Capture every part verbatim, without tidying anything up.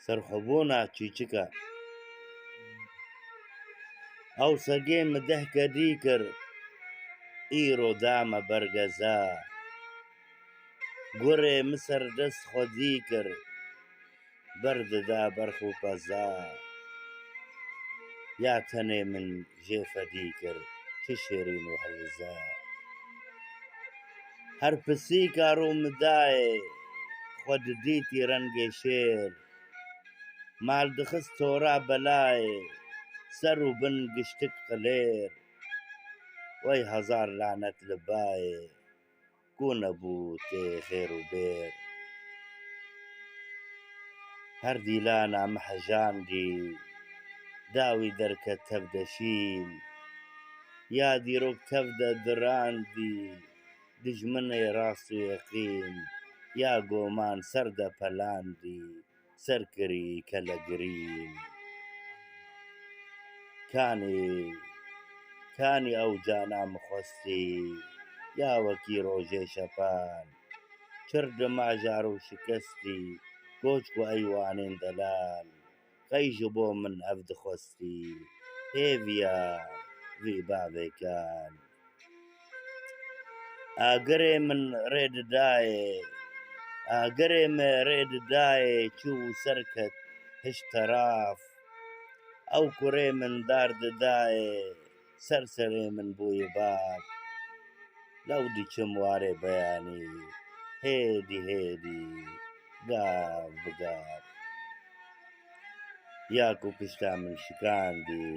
Serxwebûna çîçika. Ew segê min deh kedî kir, îro da me bergeza. Gurê min serdest xwedî kir, berdida berx û peza. Ya tenê min jê fedî kir, çi şêrîn û heliza. Her pisîka rû min dayê, xwe didîtî rengê şêr. Mal dixist tora belayê, ser û bin giştik qilêr. Wey hezar lanet li bayê, ku nebû tê xêr û bêr. Her dîlana min hejandî, dawî derket tev de şîn. Ya dîrok tev de dirandî, dijminê rast û yeqîn, ya goman ser de pelandî, ser kirî kelegirîn. Kanî, kanî ew cana min xwestî, ya wekî rojê şepan. Çir dima jar û şikestî, koçk û eywanên delal. Qey ji bo min ev dixwestî, hêviya vî bavêkan. Agirê min rê didayê, agirê min rê didayê, çû û serket hişt teraf. Ew kurê min dar didayê, ser serê min bûyî bav. Lew diçim warê beyanî, hêdî hêdî, gav bi gav. Ya ku pişta min şikandî,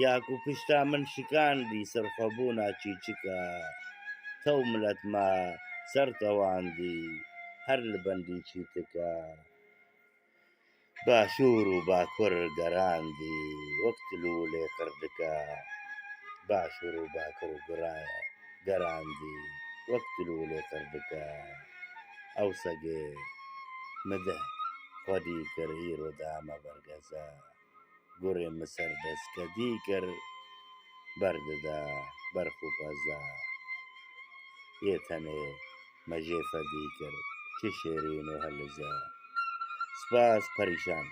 ya ku pişta min şikandî, serxwebûna çîçika. Tew milet ma ser tewandî, her li bendî çîtika. Başûr û bakur gerandî, wek tilûlê qirdika. Başûr û bakur û gura-, gerandî, wek tilûlê qirdika. Ew segê min deh xwedî kir, îro da me bergeza. Gurê min serdest kedî kir, berdida berx û peza. Yê tenê me jê fedî kir, çi şêrîn û heliza. Spas, perîşan.